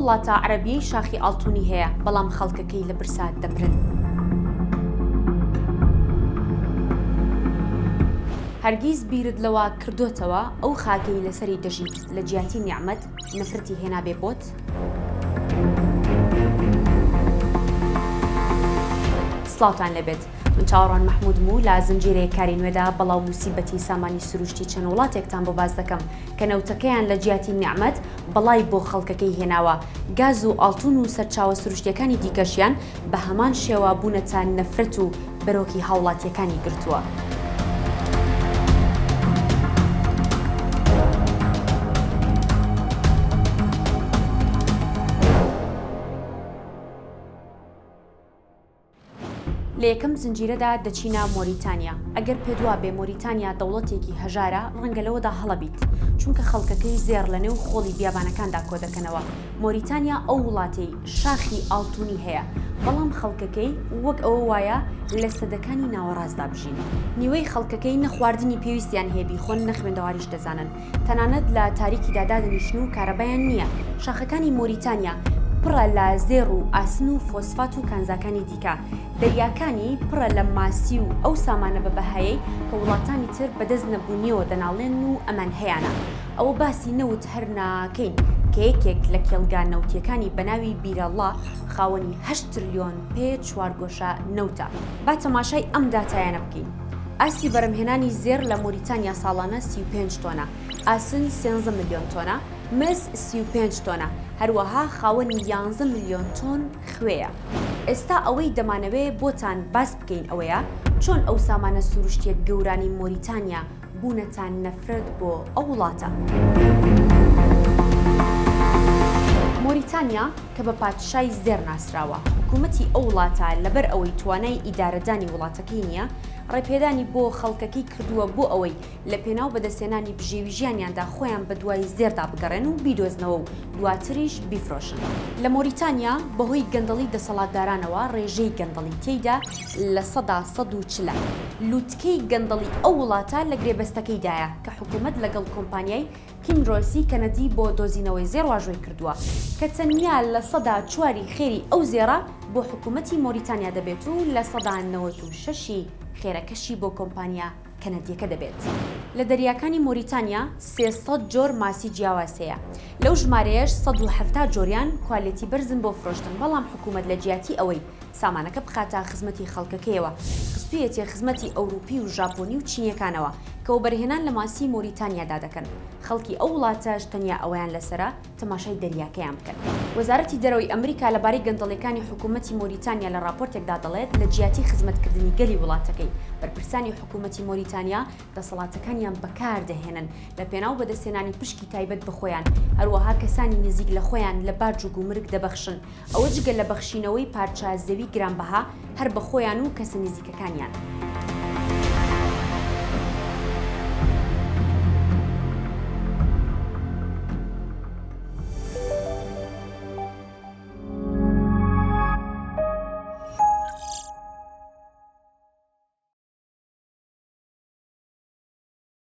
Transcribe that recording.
وڵاتە عەرەبیەی شاخی ئاڵتونی هەیە، بەڵام خەڵکەکەی لە برسا دەمرن. هەرگیز بیرت لەوە کردۆتەوە ئەو خاکەی لەسەری دەژیت لە جیاتی نیعمەت نەفرەتی هێنابێ بۆت؟ سڵاوتان لێبێت من چاوەڕوان مەحمودم و لە زنجیرەیەک کاری نوێدا بەڵا و موسیبەتی سامانی سروشتی چەند وڵاتێکتان بۆ باس دەکەم کە نەوتەکەیان لە جیاتی نیعمەت بەڵای بۆ خەڵکەکەی هێناوە، گاز و ئاڵتون و سەرچاوە سروشتیەکانی دیکەشیان بە هەمان شێوە بوونەتە نەفرەت و بەرۆکی هاوڵاتیەکانی گرتووە. لە یەکەم زنجیرەدا دەچینە مۆریتانیا. ئەگەر پێت وابێ مۆریتانیا دەوڵەتێکی هەژارە، ڕەنگە لەوەدا هەڵە بیت. چونکە خەڵکەکەی زێڕ لە نێو خۆڵی بیابانەکاندا کۆدەکەنەوە. مۆریتانیا ئەو وڵاتەی شاخی ئاڵتونی هەیە، بەڵام خەڵکەکەی وەک ئەوە وایە لە سەدەکانی ناوەڕاستدا بژین. نیوەی خەڵکەکەی نە خواردنی پێویستیان هەیە بیخۆن، نە خوێندەواریش دەزانن. تەنانەت لە تاریکیدا دادەنیشن و کارەبایان نییە. شاخەکانی مۆریتانیا پڕە لە زێڕ و ئاسن و فۆسفات و کانزاکانی دیکە. دەریاکانی پڕە لە ماسی و ئەو سامانە بە بەهایەی کە وڵاتانی تر بەدەست نەبوونییەوە دەناڵێنن و ئەمان هەیانە. ئەوە باسی نەوت هەر ناکەین کە یەکێک لە کێڵگە نەوتییەکانی بەناوی بیرەڵڵا خاوەنی هەشت ترلیۆن پێ چوارگۆشە نەوتە. با تەماشای ئەم داتایانە بکەین. ئاستی بەرهەمهێنانی زێڕ لە مۆریتانیا ساڵانە 35 تۆنە، ئاسن سێنزە ملیۆن تۆنە، مس 35 تۆنە، هەروەها خاوەنی یانزە ملیۆن تۆن خوێیە. ئێستا ئەوەی دەمانەوێ بۆتان باس بکەین ئەوەیە چۆن ئەو سامانە سروشتیە گەورانەی مۆریتانیا بوونەتە نەفرەت بۆ ئەو وڵاتە. مۆریتانیا کە بە پادشای زێڕ ناسراوە، حکوومەتی ئەو وڵاتە لەبەر ئەوەی توانای ئیدارەدانی وڵاتەکەی نییە، ڕێپێدانی بۆ خەڵکەکەی کردووە بۆ ئەوەی لە پێناو بەدەستهێنانی بژێوی ژیانیاندا خۆیان بەدوای زێڕدا بگەڕێن و بیدۆزنەوە و دواتریش بیفرۆشن. لە مۆریتانیا بەهۆی گەندەڵی دەسەڵاتدارانەوە ڕێژەی گەندەڵی تێیدا 140% ە. لوتکەی گەندەڵی ئەو وڵاتە لە گرێبەستەکەیدایە کە حکوومەت لەگەڵ کۆمپانیای کینرۆسی کەنەدی بۆ دۆزینەوەی زێڕ واژۆی کردووە، کە تەنیا 4% ی خێری ئەو زێڕە بۆ حکوومەتی مۆریتانیا دەبێت و 96% ی خێرەکەشی بۆ کۆمپانیا کەنەدییەکە دەبێت. لە دەریاکانی مۆریتانیا 300 جۆر ماسی جیاواز هەیە، لەو ژمارەیەش 170 جۆریان کوالێتی بەرزن بۆ فرۆشتن، بەڵام حکوومەت لە جیاتی ئەوەی سامانەکە بخاتە خزمەتی خەڵکەکەیەوە، خستوویەتیە خزمەتی ئەوروپی و ژاپۆنی و چینیەکانەوە کە وەبەرهێنان لە ماسی مۆریتانیادا دەکەن، خەڵکی ئەو وڵاتەش تەنیا ئەوەیان لەسەرە تەماشای دەریاکەیان بکەن. وەزارەتی دەرەوەی ئەمریکا لەبارەی گەندەڵیەکانی حکوومەتی مۆریتانیا لە ڕاپۆرتێکدا دەڵێت، لە جیاتی خزمەتکردنی گەلی وڵاتەکەی، بەرپرسانی حکوومەتی مۆریتانیا دەسەڵاتەکانیان بەکاردەهێنن لە پێناو بەدەستهێنانی پشکی تایبەت بە خۆیان، هەروەها کەسانی نزیک لە خۆیان لە باج و گومرگ دەبەخشن. ئەوە جگە لە بەخشینەوەی پارچە زەوی گرانبەها هەر بە خۆیان و کەسە نزیکەکانیان.